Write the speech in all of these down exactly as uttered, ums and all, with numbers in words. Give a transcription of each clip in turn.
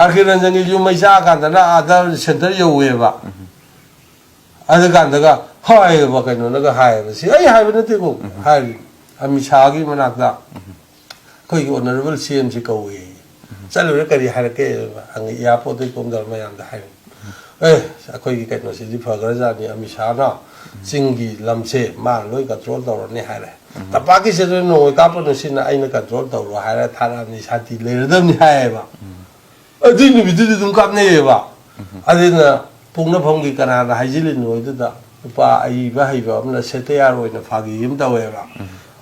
R ꯀꯦ ꯔꯟꯖꯟꯒꯤ ꯌꯨꯝ ꯃꯩ ꯆꯥꯛꯑꯀꯥꯟꯗꯅ ꯑꯥꯗ ꯁꯦꯟꯇꯔ ꯌꯧꯋꯦꯕ꯫ ꯑꯗꯨꯀꯥꯟꯗꯒ ꯍꯥꯏꯌꯦꯕ, ꯀꯩꯅꯣꯅꯒ ꯍꯥꯏꯌꯦꯕ, ꯁꯤ ꯑꯩ ꯍꯥꯏꯕ ꯅꯠꯇꯦꯀꯣ, ꯍꯥꯏꯔꯤ ꯑꯃꯤꯠ ꯁꯥꯍꯒꯤ ꯃꯅꯥꯛꯇ ꯑꯩꯈꯣꯏꯒꯤ ꯑꯣꯅꯔꯦꯕꯜ ꯁꯤ ꯑꯦꯝꯁꯤ ꯀꯧꯏ꯫ ꯆꯠꯂꯨꯔꯦ, ꯀꯔꯤ ꯍꯥꯏꯔꯛꯀꯦ? ꯍꯪꯉꯤ, ꯏꯌꯥꯔꯄꯣꯔꯠꯇꯒꯤ ꯀꯣꯝꯗꯧꯔ ꯃꯌꯥꯝꯗ ꯍꯥꯏꯔꯤ꯫ ꯑꯦ, ꯑꯩꯈꯣꯏꯒꯤ ꯀꯩꯅꯣꯁꯤꯗꯤ ꯐꯈ꯭ꯔꯖꯥꯠꯅꯤ, ꯑꯃꯤꯠ ꯁꯥꯍꯅ ꯆꯤꯡꯒꯤ ꯂꯝꯁꯦ ꯃꯥꯅ ꯂꯣꯏ ꯀꯟꯇ꯭ꯔꯣꯜ ꯇꯧꯔꯅꯤ ꯍꯥꯏꯔꯦ꯫ ꯇꯝꯄꯥꯛꯀꯤꯁꯦ ꯅꯣꯡꯃꯩ ꯀꯥꯞꯄꯅꯨ, ꯁꯤꯅ ꯑꯩꯅ ꯀꯟꯇ꯭ꯔꯣꯜ ꯇꯧꯔꯣ ꯍꯥꯏꯔ ꯊꯥꯔꯛꯑꯕꯅꯤ, ꯁꯥꯟꯇꯤ ꯂꯩꯔꯗꯕꯅꯤ ꯍꯥꯏꯌꯦꯕ꯫ ꯑꯗꯨꯏ ꯅꯨꯃꯤꯠꯇꯨꯗꯤ ꯑꯗꯨꯝ ꯀꯥꯞꯅꯩꯌꯦꯕ꯫ ꯑꯗꯨꯅ ꯄꯣꯛꯅꯐꯝꯒꯤ ꯀꯅꯥꯅ ꯍꯥꯏꯖꯤꯜꯂꯤꯅꯣ ꯑꯗꯨꯗ ꯅꯨꯄꯥ ꯑꯏꯕ ꯍꯩꯕ ꯑꯃꯅ ꯁꯦꯇꯌꯥꯔ ꯑꯣꯏꯅ ꯐꯥꯒꯤ ꯑꯃ ꯇꯧꯋꯦꯕ꯫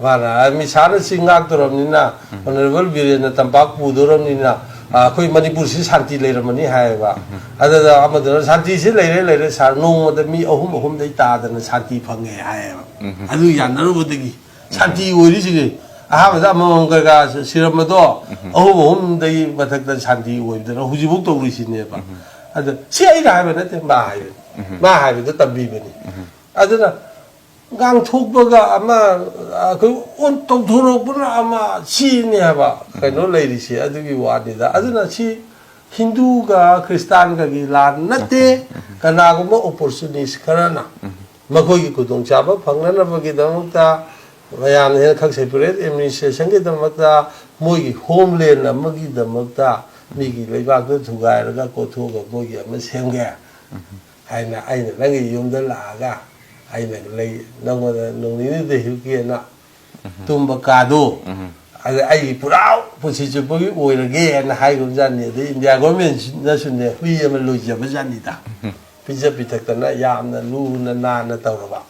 ꯃꯥꯅ, "ꯑꯃꯤꯠ ꯁꯥꯍꯅ ꯆꯤꯡ ꯉꯥꯛꯇꯧꯔꯕꯅꯤꯅ, ꯑꯣꯅꯔꯦꯕꯜ ꯕꯤꯔꯦꯟꯅ ꯇꯝꯄꯥꯛ ꯄꯨꯗꯧꯔꯕꯅꯤꯅ, ꯑ, ꯑꯩꯈꯣꯏ ꯃꯅꯤꯄꯨꯔꯁꯤ ꯁꯥꯟꯇꯤ ꯂꯩꯔꯝꯃꯅꯤ" ꯍꯥꯏꯌꯦꯕ꯫ ꯑꯗꯨꯗ ꯑꯃꯗꯨꯅ, "ꯁꯥꯟꯇꯤꯁꯤ ꯂꯩꯔꯦ, ꯂꯩꯔꯦ ꯁꯥꯔ, ꯅꯣꯡꯃꯗ ꯃꯤ ꯑꯍꯨꯝ ꯑꯍꯨꯝꯗꯩ ꯇꯥꯗꯅ ꯁꯥꯟꯇꯤ ꯐꯪꯉꯦ" ꯍꯥꯏꯌꯦꯕ꯫ ꯑꯗꯨ ꯌꯥꯅꯔꯨꯕꯗꯒꯤ ꯁꯥꯟꯇꯤ ꯑꯣꯏꯔꯤꯁꯤꯒꯤ ꯑꯍꯥꯟꯕꯗ ꯑꯃꯃꯝ ꯀꯩꯀꯥ ꯁꯤꯔꯝꯕꯗꯣ ꯑꯍꯨꯝ ꯑꯍꯨꯝꯗꯒꯤ ꯃꯊꯛꯇ ꯁꯥꯟꯇꯤ ꯑꯣꯏꯕꯗꯅ ꯍꯧꯖꯤꯛꯐꯥꯎ ꯇꯧꯔꯤꯁꯤꯅꯦꯕ꯫ ꯑꯗ ꯁꯤ ꯑꯩꯅ ꯍꯥꯏꯕ ꯅꯠꯇꯦ, ꯃꯥ ꯍꯥꯏꯕꯅꯤ꯫ ꯃꯥ ꯍꯥꯏꯕꯗꯣ ꯇꯝꯕꯤꯕꯅꯤ꯫ ꯑꯗꯨꯅ ꯉꯥꯡꯊꯣꯛꯄꯒ ꯑꯃ ꯑꯩꯈꯣꯏ ꯑꯣꯟ ꯇꯧꯊꯣꯔꯛꯄꯅ ꯑꯃ ꯁꯤꯅꯤ ꯍꯥꯏꯕ ꯀꯩꯅꯣ ꯂꯩꯔꯤꯁꯦ, ꯑꯗꯨꯒꯤ ꯋꯥꯅꯤꯗ꯫ ꯑꯗꯨꯅ ꯁꯤ ꯍꯤꯟꯗꯨꯒ ꯈ꯭ꯔꯤꯁꯇꯥꯟꯒꯒꯤ ꯂꯥꯟ ꯅꯠꯇꯦ꯫ ꯀꯅꯥꯒꯨꯝꯕ ꯑꯣꯄꯣꯔꯆꯨꯅꯤꯁ ꯈꯔꯅ ꯃꯈꯣꯏꯒꯤ ꯈꯨꯗꯣꯡꯆꯥꯕ ꯐꯪꯅꯅꯕꯒꯤꯗꯃꯛꯇ, ꯃꯌꯥꯝꯅ ꯍꯦꯟꯅ ꯈꯪ separate administration ꯒꯤꯗꯃꯛꯇ, ꯃꯣꯏꯒꯤ homeland ꯑꯃꯒꯤꯗꯃꯛꯇ, ꯃꯤꯒꯤ ꯂꯩꯕꯥꯛꯇ ꯊꯨꯒꯥꯏꯔꯒ ꯀꯣꯠꯊꯣꯛꯑꯒ ꯃꯣꯏꯒꯤ ꯑꯃ ꯁꯦꯝꯒꯦ ꯍꯥꯏꯅ ꯑꯩꯅ ꯅꯪꯒꯤ ꯌꯨꯝꯗ ꯂꯥꯛꯑꯒ ꯑꯩꯅ ꯂꯩ, ꯅꯪꯉꯣꯟꯗ ꯅꯣꯡ ꯅꯤꯅꯤꯗ ꯍꯤꯞꯀꯦꯅ ꯇꯨꯝꯕ ꯀꯥꯗꯣ, ꯑꯗ ꯑꯩꯒꯤ ꯄꯨꯔꯥ ꯄꯨꯟꯁꯤ ꯆꯨꯞꯄꯒꯤ ꯑꯣꯏꯔꯒꯦꯅ ꯍꯥꯏꯈꯤꯕꯖꯥꯠꯅꯤ꯫ ꯑꯗꯩ ꯏꯟꯗꯤꯌꯥ ꯒꯣꯔꯃꯦꯟꯅꯁꯨꯅꯦ ꯍꯨꯏ ꯑꯃ ꯂꯣꯏꯖꯕꯖꯥꯠꯅꯤꯗ꯫ ꯄꯤꯖ ꯄꯤꯊꯛꯇꯅ ꯌꯥꯝꯅ ꯂꯨꯅ ꯅꯥꯟꯅ ꯇꯧꯔꯕ꯫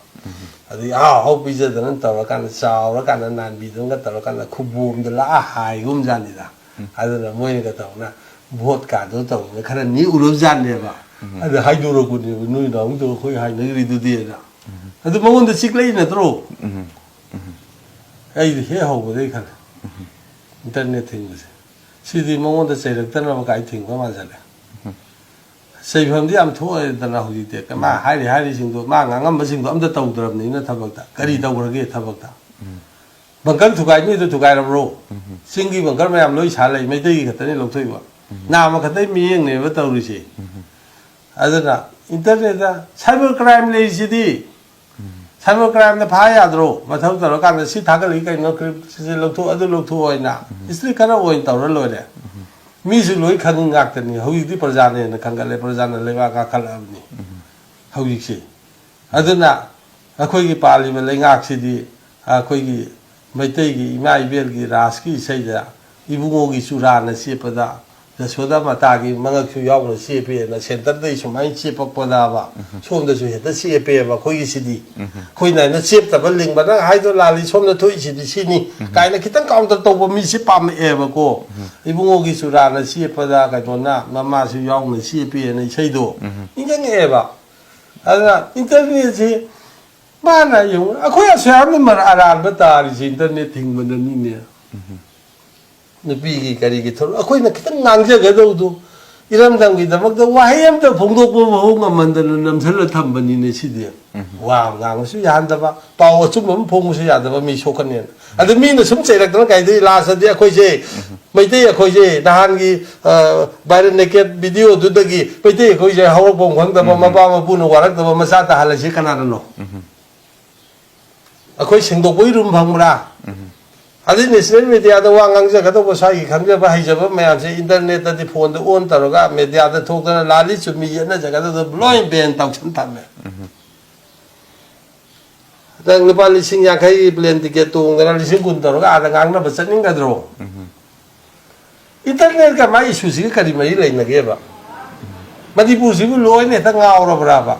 ꯑꯗꯩ ꯑꯍꯥꯎ ꯑꯍꯥꯎ ꯄꯤꯖꯗꯅ ꯇꯧꯔꯀꯥꯟꯗ, ꯆꯥꯎꯔꯀꯥꯟꯗ, ꯅꯥꯟꯕꯤꯗꯅꯒ ꯇꯧꯔꯀꯥꯟꯗ ꯈꯨꯕꯣꯝꯗ ꯂꯥꯛꯑ ꯍꯥꯏꯒꯨꯝꯖꯥꯠꯅꯤꯗ꯫ ꯑꯗꯨꯅ ꯃꯣꯏꯅꯒ ꯇꯧꯅ ꯚꯣꯠ ꯀꯥꯗꯣ ꯇꯧꯗꯅ ꯈꯔ ꯅꯦꯛꯎꯔꯕꯖꯥꯠꯅꯦꯕ꯫ ꯑꯗ ꯍꯥꯏꯗꯣꯔꯛꯄꯅꯦꯕ, "ꯅꯣꯏ ꯅꯍꯥꯟꯃꯨꯛꯇ ꯑꯩꯈꯣꯏ ꯍꯥꯏꯅꯈ꯭ꯔꯤꯗꯨꯗꯤꯅ"꯫ ꯑꯗꯨ ꯃꯉꯣꯟꯗ ꯆꯤꯛꯂꯛꯏ ꯅꯠꯇ꯭ꯔꯣ? ꯑꯩꯗꯤ ꯍꯦꯛ ꯍꯧꯕꯗꯩ ꯈꯜꯂꯦ꯫ ꯏꯟꯇꯔꯅꯦꯠ ꯊꯤꯡꯕꯁꯦ꯫ ꯁꯤꯗꯤ ꯃꯉꯣꯟꯗ ꯆꯩꯔꯛꯇꯅꯕ ꯀꯥꯏ ꯊꯤꯡꯕ ꯃꯥꯟꯁꯤꯜꯂꯦ꯫ ꯆꯩꯐꯝꯗꯤ ꯌꯥꯝ ꯊꯣꯛꯑꯦꯗꯅ ꯍꯧꯖꯤꯛꯇꯤ꯫ ꯃꯥ ꯍꯥꯏꯔꯤ ꯍꯥꯏꯔꯤꯁꯤꯡꯗꯣ, ꯃꯥ ꯉꯥꯡꯉꯝꯕꯁꯤꯡꯗꯣ ꯑꯝꯇ ꯇꯧꯗ꯭ꯔꯕꯅꯤꯅ ꯊꯕꯛꯇ꯫ ꯀꯔꯤ ꯇꯧꯈ꯭ꯔꯒꯦ ꯊꯕꯛꯇ? ꯕꯪꯀꯔ ꯊꯨꯒꯥꯏ ꯅꯣꯏꯗꯣ ꯊꯨꯒꯥꯏꯔꯕ꯭ꯔꯣ? ꯆꯤꯡꯒꯤ ꯕꯪꯀꯔ ꯃꯌꯥꯝ ꯂꯣꯏ ꯁꯥ ꯂꯩ, ꯃꯩꯇꯩꯒꯤ ꯈꯛꯇꯅꯤ ꯂꯧꯊꯣꯛꯏꯕ꯫ ꯅꯥꯝꯃ ꯈꯛꯇꯒꯤ ꯃꯤꯠꯌꯦꯡꯅꯦꯕ ꯇꯧꯔꯤꯁꯦ꯫ ꯑꯗꯨꯅ ꯏꯟꯇꯔꯅꯦꯠꯇ ꯁꯥꯏꯕꯔ ꯀ꯭ꯔꯥꯏꯝ ꯂꯩꯔꯤꯁꯤꯗꯤ, ꯁꯥꯏꯕꯔ ꯀ꯭ꯔꯥꯏꯝꯅ ꯐꯥ ꯌꯥꯗ꯭ꯔꯣ? ꯃꯊꯧ ꯇꯧꯔꯀꯥꯟꯗ ꯁꯤ ꯊꯥꯒꯠꯂꯛꯏ ꯀꯩꯅꯣ, ꯀ꯭ꯂꯤꯞꯁꯦ ꯂꯧꯊꯣꯛ, ꯑꯗꯨ ꯂꯧꯊꯣꯛꯑꯣ ꯍꯥꯏꯅ ꯏꯁꯇ꯭ꯔꯤꯛ ꯈꯔ ꯑꯣꯏꯅ ꯇꯧꯔ ꯂꯣꯏꯔꯦ꯫ ꯃꯤꯁꯨ ꯂꯣꯏ ꯈꯪꯉꯤ ꯉꯥꯛꯇꯅꯤ꯫ ꯍꯧꯖꯤꯛꯇꯤ ꯄ꯭ꯔꯖꯥꯅ ꯍꯦꯟꯅ ꯈꯪꯒꯠꯂꯦ, ꯄ꯭ꯔꯖꯥꯅ ꯂꯩꯕꯥꯛ ꯀꯥꯈꯠꯂꯛꯑꯕꯅꯤ ꯍꯧꯖꯤꯛꯁꯦ꯫ ꯑꯗꯨꯅ ꯑꯩꯈꯣꯏꯒꯤ ꯄꯥꯜꯂꯤꯕ ꯂꯩꯉꯥꯛꯁꯤꯗꯤ ꯑꯩꯈꯣꯏꯒꯤ ꯃꯩꯇꯩꯒꯤ ꯏꯃꯥ ꯏꯕꯦꯜꯒꯤ ꯔꯥꯁꯀꯤ ꯏꯁꯩꯗ "ꯏꯕꯨꯡꯉꯣꯒꯤ ꯆꯨꯔꯥꯅ ꯆꯦꯞꯄꯗ, ꯌꯁꯣꯗꯥ ꯃꯇꯥꯒꯤ ꯃꯉꯛꯁꯨ ꯌꯥꯎꯅ ꯆꯦꯞꯄꯦꯅ" ꯁꯦꯟꯇꯔꯗꯩ ꯁꯨꯃꯥꯏꯅ ꯆꯦꯞꯄꯛꯄꯗꯕ, ꯁꯣꯝꯗꯁꯨ ꯍꯦꯛꯇ ꯆꯦꯞꯄꯦꯕ ꯑꯩꯈꯣꯏꯒꯤꯁꯤꯗꯤ꯫ ꯑꯩꯈꯣꯏꯅ ꯍꯥꯏꯅ ꯆꯦꯞꯇꯕ ꯂꯤꯡꯕ, "ꯅꯪ ꯍꯥꯏꯗꯣ ꯂꯥꯜꯂꯤ, ꯁꯣꯝꯗ ꯊꯣꯛꯏꯁꯤꯗꯤ ꯁꯤꯅꯤ" ꯀꯥꯏꯅ ꯈꯤꯇꯪ ꯀꯥꯎꯟꯇꯔ ꯇꯧꯕ ꯃꯤꯁꯦ ꯄꯥꯝꯃꯛꯑꯦꯕꯀꯣ꯫ "ꯏꯕꯨꯡꯉꯣꯒꯤ ꯆꯨꯔꯥꯅ ꯆꯦꯞꯄꯗ ꯀꯩꯅꯣꯅ ꯃꯃꯥꯁꯨ ꯌꯥꯎꯅ ꯆꯦꯞꯄꯦꯅ" ꯏꯁꯩꯗꯣ ꯅꯤꯡꯁꯤꯡꯉꯛꯑꯦꯕ꯫ ꯑꯗꯨꯅ ꯏꯟꯇꯔꯅꯦꯠꯁꯤ ꯃꯥꯅ ꯌꯦꯡꯉꯨ, ꯑꯩꯈꯣꯏ ꯑꯁꯨꯛ ꯌꯥꯝꯅ ꯃꯔ-, ꯑꯔꯥꯟꯕ ꯇꯥꯔꯤꯁꯦ ꯏꯟꯇꯔꯅꯦꯠ ꯊꯤꯡꯕꯗꯅꯤꯅꯦ꯫ ꯅꯨꯄꯤꯒꯤ ꯀꯔꯤꯒꯤ ꯊꯧꯔꯝ ꯑꯩꯈꯣꯏꯅ ꯈꯤꯇꯪ ꯉꯥꯡꯖꯒꯗꯧꯗꯣ, ꯏꯔꯝꯗꯝꯒꯤꯗꯃꯛꯇ ꯋꯥꯍꯩ ꯑꯃꯇ ꯐꯣꯡꯗꯣꯛꯄ ꯐꯥꯎ ꯉꯝꯍꯟꯗꯅ ꯅꯝꯁꯤꯜꯂ ꯊꯝꯕꯅꯤꯅꯦ ꯁꯤꯗꯤ꯫ ꯋꯥ ꯉꯥꯡꯕꯁꯨ ꯌꯥꯍꯟꯗꯕ, ꯄꯥꯎ ꯑꯆꯨꯝꯕ ꯑꯃ ꯐꯣꯡꯕꯁꯨ ꯌꯥꯗꯕ, ꯃꯤ ꯁꯣꯛꯀꯅꯦꯅ꯫ ꯑꯗꯨ ꯃꯤꯅ ꯁꯨꯝ ꯆꯩꯔꯛꯇꯅ ꯀꯩꯗꯩ ꯂꯥꯁꯇꯗꯤ ꯑꯩꯈꯣꯏꯁꯦ, ꯃꯩꯇꯩ ꯑꯩꯈꯣꯏꯁꯦ ꯅꯍꯥꯟꯒꯤ, ꯑ, viral naked video ꯗꯨꯗꯒꯤ ꯃꯩꯇꯩ ꯑꯩꯈꯣꯏꯁꯦ ꯍꯧꯔꯛꯐꯝ ꯈꯪꯗꯕ, ꯃꯄꯥ ꯃꯄꯨꯅ ꯋꯥꯔꯛꯇꯕ ꯃꯆꯥ ꯇꯥꯍꯜꯂꯁꯤ ꯀꯅꯥꯅꯅꯣ? ꯑꯩꯈꯣꯏ ꯁꯦꯡꯗꯣꯛꯄꯒꯤ ꯔꯨꯝ ꯐꯪꯕ꯭ꯔꯥ? ꯑꯗꯩ ꯅꯦꯁꯅꯦꯜ ꯃꯦꯗꯤꯌꯥꯗ ꯋꯥ ꯉꯥꯡꯖꯒꯗꯧꯕ, ꯁ꯭ꯋꯥꯏꯒꯤ ꯈꯪꯖꯕ ꯍꯩꯖꯕ ꯃꯌꯥꯝꯁꯦ ꯏꯟꯇꯔꯅꯦꯠꯇꯗꯤ ꯐꯣꯟꯗ ꯑꯣꯟ ꯇꯧꯔꯒ ꯃꯦꯗꯤꯌꯥꯗ ꯊꯣꯛꯇꯅ ꯂꯥꯜꯂꯤ ꯆꯨꯝꯃꯤ ꯌꯦꯠꯅꯖꯒꯗꯧꯗꯣ ꯂꯣꯏ ꯕꯦꯟ ꯇꯧꯁꯟ ꯊꯝꯃꯦ꯫ ꯅꯪ ꯂꯨꯄꯥ ꯂꯤꯁꯤꯡ ꯌꯥꯡꯈꯩꯒꯤ ꯄ꯭ꯂꯦꯟ ꯇꯤꯀꯦꯠ ꯇꯣꯡꯗꯅ ꯂꯤꯁꯤꯡ ꯀꯨꯟ ꯇꯧꯔꯒ ꯑꯥꯗ ꯉꯥꯡꯅꯕ ꯆꯠꯅꯤꯡꯒꯗ꯭ꯔꯣ? ꯏꯟꯇꯔꯅꯦꯠꯀ ꯃꯥꯏ ꯏꯁꯨꯁꯤꯒ ꯀꯔꯤ ꯃꯔꯤ ꯂꯩꯅꯒꯦꯕ? ꯃꯅꯤꯄꯨꯔꯁꯤꯕꯨ ꯂꯣꯏꯅ ꯍꯦꯛꯇ ꯉꯥꯎꯔꯕ꯭ꯔꯕ?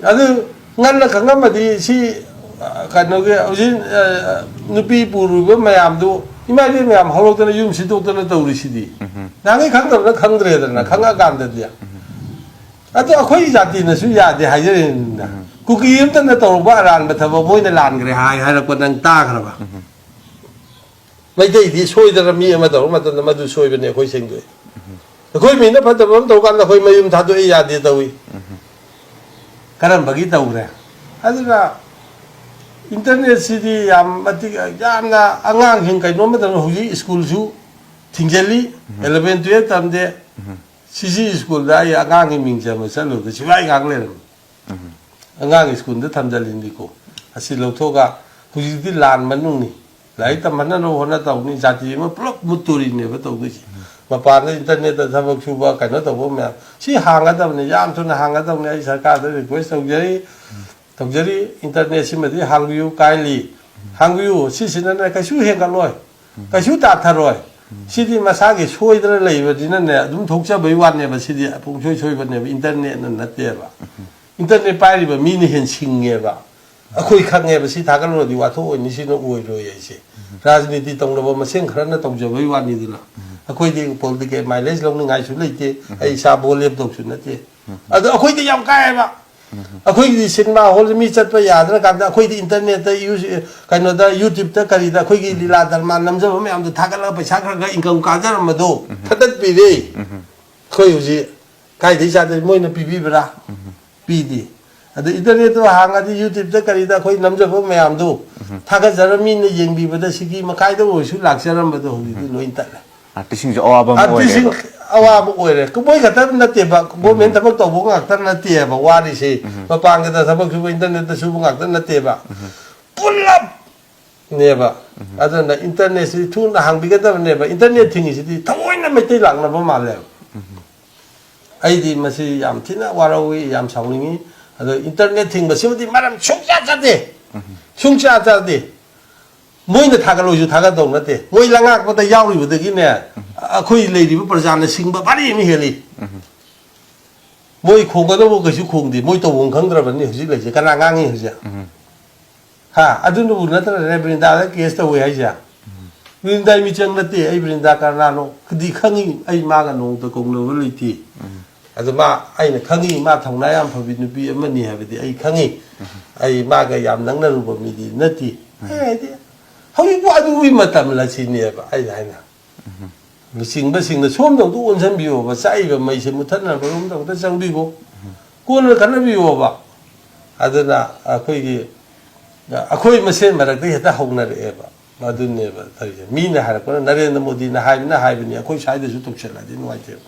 ꯑꯗꯨ ꯉꯟꯅ ꯈꯪꯉꯝꯃꯗꯤ ꯁꯤ, ꯑ, ꯀꯩꯅꯣꯒꯤ ꯍꯧꯖꯤꯛ, ꯑ, ꯅꯨꯄꯤ ꯄꯨꯔꯨꯕ ꯃꯌꯥꯝꯗꯨ, ꯏꯃꯥ ꯏꯕꯦꯟ ꯃꯌꯥꯝ ꯍꯧꯔꯛꯇꯅ ꯌꯨꯝ ꯁꯤꯗꯣꯛꯇꯅ ꯇꯧꯔꯤꯁꯤꯗꯤ꯫ ꯅꯍꯥꯟꯒꯩ ꯈꯪꯗꯕꯅ ꯈꯪꯗ꯭ꯔꯦꯗꯅ, ꯈꯪꯉꯛꯑꯀꯥꯟꯗꯗꯤ꯫ ꯑꯗꯨ ꯑꯩꯈꯣꯏ ꯖꯥꯇꯤꯅꯁꯨ ꯌꯥꯗꯦ ꯍꯥꯏꯖꯔꯤꯅꯤꯅ꯫ ꯀꯨꯀꯤ ꯑꯃꯇꯅ ꯇꯧꯔꯨꯕ ꯑꯔꯥꯟꯕ ꯊꯕꯛ ꯃꯣꯏꯅ ꯂꯥꯟꯈ꯭ꯔꯦ ꯍꯥꯏ ꯍꯥꯏꯔꯛꯄ ꯅꯪ ꯇꯥꯈ꯭ꯔꯕ? ꯃꯩꯇꯩꯗꯤ ꯁꯣꯏꯗꯅ ꯃꯤ ꯑꯃ ꯇꯧꯔꯛꯄ ꯃꯇꯝꯗ ꯃꯗꯨ ꯁꯣꯏꯕꯅꯦ, ꯑꯩꯈꯣꯏ ꯁꯦꯡꯗꯣꯛꯏ꯫ ꯑꯩꯈꯣꯏ ꯃꯤꯅ ꯐꯠꯇꯕ ꯑꯃ ꯇꯧꯔꯀꯥꯟꯗ ꯑꯩꯈꯣꯏ ꯃꯌꯨꯝ ꯊꯥꯗꯣꯛꯑꯦ ꯌꯥꯗꯦ ꯇꯧꯏ꯫ ꯀꯔꯝꯕꯒꯤ ꯇꯧꯈ꯭ꯔꯦ? ꯑꯗꯨꯅ ꯏꯟꯇꯔꯅꯦꯠꯁꯤꯗꯤ ꯌꯥꯝ ꯃꯇꯤꯛ, ꯌꯥꯝꯅ ꯑꯉꯥꯡꯁꯤꯡ ꯀꯩꯅꯣꯝ ꯃꯇꯝꯗ ꯍꯧꯖꯤꯛ ꯁ꯭ꯀꯨꯜꯁꯨ ꯊꯤꯡꯖꯤꯜꯂꯤ꯫ ꯑꯦꯂꯚꯦꯟ ꯇꯨꯌꯦꯜꯞ ꯇꯝꯗꯦ꯫ ꯁꯤꯁꯤ ꯁ꯭ꯀꯨꯜꯗ ꯑꯩ ꯑꯉꯥꯡꯒꯤ ꯃꯤꯡ ꯆꯟꯕ ꯆꯠꯂꯨꯕꯗ ꯁꯤꯐꯥꯏ ꯉꯥꯛ ꯂꯩꯔꯝꯃꯤ꯫ ꯑꯉꯥꯡ ꯁ꯭ꯀꯨꯜꯗ ꯊꯝꯖꯤꯜꯂꯤꯅꯤꯀꯣ꯫ ꯑꯁꯤ ꯂꯧꯊꯣꯛꯑꯒ ꯍꯧꯖꯤꯛꯇꯤ ꯂꯥꯟ ꯃꯅꯨꯡꯅꯤ꯫ ꯂꯥꯏꯔꯤꯛ ꯇꯝꯍꯟꯅꯕ ꯍꯣꯠꯅ ꯇꯧꯅꯤ꯫ ꯖꯥꯇꯤ ꯑꯃ ꯄꯨꯂꯞ ꯃꯨꯠꯇꯣꯔꯤꯅꯦꯕ ꯇꯧꯗꯣꯏꯁꯦ꯫ ꯃꯄꯥꯟꯗ ꯏꯟꯇꯔꯅꯦꯠꯇ ꯊꯕꯛ ꯁꯨꯕ ꯀꯩꯅꯣ ꯇꯧꯕ ꯃꯌꯥꯝ ꯁꯤ ꯍꯥꯡꯒꯗꯕꯅꯤ꯫ ꯌꯥꯝ ꯊꯨꯅ ꯍꯥꯡꯒꯗꯕꯅꯤ꯫ ꯑꯩ ꯁꯔꯀꯥꯔꯗ ꯔꯤꯀ꯭ꯋꯦꯁ ꯇꯧꯖꯔꯤ꯫ ꯇꯧꯖꯔꯤ꯫ ꯏꯟꯇꯔꯅꯦꯠꯁꯤꯃꯗꯤ ꯍꯥꯡꯕꯤꯌꯨ ꯀꯥꯏꯂꯤ꯫ ꯍꯥꯡꯕꯤꯌꯨ꯫ ꯁꯤꯁꯤꯅꯅꯦ ꯀꯩꯁꯨ ꯍꯦꯟꯒꯠꯂꯣꯏ꯫ ꯀꯩꯁꯨ ꯇꯥꯊꯔꯣꯏ꯫ ꯁꯤꯗꯤ ꯃꯁꯥꯒꯤ ꯁꯣꯏꯗꯅ ꯂꯩꯕꯅꯤꯅꯅꯦ ꯑꯗꯨꯝ ꯊꯣꯛꯆꯕꯩ ꯋꯥꯅꯦꯕ꯫ ꯁꯤꯗꯤ ꯄꯨꯡꯁꯣꯏ ꯁꯣꯏꯕꯅꯦꯕ꯫ ꯏꯟꯇꯔꯅꯦꯠꯅ ꯅꯠꯇꯦꯕ꯫ ꯏꯟꯇꯔꯅꯦꯠ ꯄꯥꯏꯔꯤꯕ ꯃꯤꯅ ꯍꯦꯟꯅ ꯁꯤꯡꯉꯦꯕ꯫ ꯑꯩꯈꯣꯏ ꯈꯪꯉꯦꯕ ꯁꯤ ꯊꯥꯒꯠꯂꯨꯔꯗꯤ ꯋꯥꯊꯣꯛ ꯑꯣꯏꯅꯤ, ꯁꯤꯅ ꯑꯣꯏꯔꯣꯏ ꯍꯥꯏꯁꯦ꯫ ꯔꯥꯖꯅꯤꯇꯤ ꯇꯧꯅꯕ ꯃꯁꯦꯟ ꯈꯔꯅ ꯇꯧꯖꯕꯩ ꯋꯥꯅꯤꯗꯅ꯫ ꯑꯩꯈꯣꯏꯗꯤ ꯄꯣꯂꯤꯇꯤꯀꯦꯜ ꯃꯥꯏꯂꯦꯖ ꯂꯧꯅꯤꯡꯉꯥꯏꯁꯨ ꯂꯩꯇꯦ꯫ ꯑꯩ ꯏꯁꯥ ꯚꯣꯠ ꯂꯦꯞꯇꯧꯁꯨ ꯅꯠꯇꯦ꯫ ꯑꯗꯣ ꯑꯩꯈꯣꯏꯗꯤ ꯌꯥꯝ ꯀꯥꯏꯑꯦꯕ꯫ ꯑꯩꯈꯣꯏꯒꯤꯗꯤ ꯁꯤꯅꯦꯃꯥ ꯍꯣꯜꯗ ꯃꯤ ꯆꯠꯄ ꯌꯥꯗ꯭ꯔꯀꯥꯟꯗ ꯑꯩꯈꯣꯏꯗꯤ ꯏꯟꯇꯔꯅꯦꯠꯇ ꯌꯨ-, ꯀꯩꯅꯣꯗ YouTubeꯇ ꯀꯔꯤꯗ ꯑꯩꯈꯣꯏꯒꯤ ꯂꯤꯂꯥ ꯗꯔꯃꯥ ꯅꯝꯖꯕ ꯃꯌꯥꯝꯗꯣ ꯊꯥꯒꯠꯂꯒ ꯄꯩꯁꯥ ꯈꯔ ꯈꯔ ꯏꯟꯀꯝ ꯀꯥꯖꯔꯝꯕꯗꯣ ꯊꯥꯗꯠꯄꯤꯔꯦ꯫ ꯑꯩꯈꯣꯏ ꯍꯧꯖꯤꯛ ꯀꯥꯏꯗꯩ ꯆꯥꯗꯣꯏ? ꯃꯣꯏꯅ ꯄꯤꯕꯤꯕ꯭ꯔꯥ? ꯄꯤꯗꯦ꯫ ꯑꯗ ꯏꯟꯇꯔꯅꯦꯠꯇꯣ ꯍꯥꯡꯉꯗꯤ YouTubeꯇ ꯀꯔꯤꯗ ꯑꯩꯈꯣꯏ ꯅꯝꯖꯕ ꯃꯌꯥꯝꯗꯣ ꯊꯥꯒꯠꯆꯔ ꯃꯤꯅ ꯌꯦꯡꯕꯤꯕꯗ ꯁꯤꯒꯤ ꯃꯈꯥꯏꯗ ꯑꯣꯏꯔꯁꯨ ꯂꯥꯛꯆꯔꯝꯕꯗꯣ ꯍꯧꯖꯤꯛꯇꯤ ꯂꯣꯏ ꯇꯠꯂꯦ꯫ ꯑꯥꯔꯇꯤꯁꯀꯤꯁꯨ ꯑꯋꯥꯕ ꯑꯃ ꯑꯥꯔꯇꯤꯁꯁꯤꯡ ꯑꯣꯏꯔꯦꯕ꯫ ꯑꯋꯥꯕ ꯑꯣꯏꯔꯦ꯫ ꯃꯣꯏ ꯈꯛꯇ ꯅꯠꯇꯦꯕ, ꯒꯣꯔꯃꯦꯟ ꯊꯕꯛ ꯇꯧꯕ ꯉꯥꯛꯇ ꯅꯠꯇꯦꯕ ꯋꯥꯔꯤꯁꯦ꯫ ꯃꯄꯥꯟꯒꯤꯗ ꯊꯕꯛ ꯁꯨꯕ, ꯏꯟꯇꯔꯅꯦꯠꯇ ꯁꯨꯕ ꯉꯥꯛꯇ ꯅꯠꯇꯦꯕ꯫ ꯄꯨꯂꯞꯅꯦꯕ꯫ ꯑꯗꯨꯅ ꯏꯟꯇꯔꯅꯦꯠꯁꯤ ꯊꯨꯅ ꯍꯥꯡꯕꯤꯒꯗꯕꯅꯦꯕ꯫ ꯏꯟꯇꯔꯅꯦꯠ ꯊꯤꯡꯉꯤꯁꯤꯗꯤ ꯊꯑꯣꯏꯅ ꯃꯩꯇꯩ ꯂꯥꯛꯅꯕ ꯃꯥꯜꯂꯦꯕ꯫ ꯑꯩꯗꯤ ꯃꯁꯤ ꯌꯥꯝ ꯊꯤꯅ ꯋꯥꯔꯧꯏ, ꯌꯥꯝ ꯁꯥꯎꯅꯤꯡꯉꯤ꯫ ꯑꯗꯣ ꯏꯟꯇꯔꯅꯦꯠ ꯊꯤꯡꯕꯁꯤꯃꯗꯤ ꯃꯔꯝ ꯁꯨꯡꯆꯥ ꯆꯥꯗꯦ꯫ ꯁꯨꯡꯆꯥ ꯆꯥꯗꯦ꯫ ꯃꯣꯏꯅ ꯊꯥꯒꯠꯂꯣꯏꯁꯨ ꯊꯥꯒꯠꯇꯧ ꯅꯠꯇꯦ꯫ ꯃꯣꯏ ꯂꯉꯥꯛꯄꯗ ꯌꯥꯎꯔꯤꯕꯗꯒꯤꯅꯦ ꯑꯩꯈꯣꯏ ꯂꯩꯔꯤꯕ ꯄ꯭ꯔꯖꯥꯅ ꯁꯤꯡꯕ ꯚꯥꯔꯤ ꯑꯃ ꯍꯦꯜꯂꯤ꯫ ꯃꯣꯏ ꯈꯣꯡꯒꯗꯧꯕ ꯀꯩꯁꯨ ꯈꯣꯡꯗꯦ꯫ ꯃꯣꯏ ꯇꯧꯐꯝ ꯈꯪꯗ꯭ꯔꯕꯅꯤ ꯍꯧꯖꯤꯛ ꯂꯩꯁꯦ꯫ ꯀꯅꯥ ꯉꯥꯡꯉꯤ ꯍꯧꯖꯤꯛ? ꯍꯥ? ꯑꯗꯨꯅꯕꯨ ꯅꯠꯇ꯭ꯔꯅꯦ ꯕ꯭ꯔꯤꯟꯗꯥꯗ ꯀꯦꯁ ꯇꯧꯋꯦ ꯍꯥꯏꯁꯦ? ꯕ꯭ꯔꯤꯟꯗꯥꯏ ꯃꯤꯆꯪ ꯅꯠꯇꯦ꯫ ꯑꯩ ꯕ꯭ꯔꯤꯟꯗꯥ ꯀꯔꯅꯥꯅꯣ ꯀꯗꯤ ꯈꯪꯉꯤ꯫ ꯑꯩ ꯃꯥꯒ ꯅꯣꯡꯃꯇ ꯀꯧꯅꯕ ꯂꯩꯇꯦ꯫ ꯑꯗꯨ ꯃꯥ, ꯑꯩꯅ ꯈꯪꯉꯤ ꯃꯥ ꯊꯧꯅꯥ ꯌꯥꯝ ꯐꯕꯤ ꯅꯨꯄꯤ ꯑꯃꯅꯤ ꯍꯥꯏꯕꯗꯤ ꯑꯩ ꯈꯪꯉꯤ꯫ ꯑꯩ ꯃꯥꯒ ꯌꯥꯝ ꯅꯛꯅꯔꯨꯕ ꯃꯤꯗꯤ ꯅꯠꯇꯦ꯫ ꯑꯩ ꯍꯥꯏꯗꯤ ꯍꯧꯖꯤꯛꯄꯨ ꯑꯗꯨꯒꯤ ꯃꯇꯝꯂ ꯁꯤꯅꯦꯕ ꯑꯩꯅ ꯍꯥꯏꯅ꯫ ꯂꯨꯆꯤꯡꯕꯁꯤꯡꯅ ꯁꯣꯝꯗ ꯑꯝꯇ ꯑꯣꯟꯁꯤꯟꯕꯤꯌꯣꯕ, ꯆꯥꯛꯏꯕ ꯃꯩꯁꯦ ꯃꯨꯊꯠꯅꯕꯔꯣꯝꯗ ꯑꯝꯇ ꯆꯪꯕꯤꯈꯣ, ꯀꯣꯟꯅ ꯈꯠꯅꯕꯤꯌꯣꯕ꯫ ꯑꯗꯨꯅ ꯑꯩꯈꯣꯏꯒꯤ, ꯑꯩꯈꯣꯏ ꯃꯁꯦꯟ ꯃꯔꯛꯇ ꯍꯦꯛꯇ ꯍꯧꯅꯔꯛꯑꯦꯕ꯫ ꯑꯗꯨꯅꯦꯕ ꯇꯧꯔꯤꯁꯦ꯫ ꯃꯤꯅ ꯍꯥꯏꯔꯛꯄꯅ, ꯅꯔꯦꯟꯗ꯭ꯔ ꯃꯣꯗꯤꯅ ꯍꯥꯏꯕꯅ ꯍꯥꯏꯕꯅꯤ, ꯑꯩꯈꯣꯏ ꯁ꯭ꯋꯥꯏꯗꯁꯨ ꯇꯧꯁꯜꯂꯗꯤ ꯅꯨꯡꯉꯥꯏꯇꯦꯕ꯫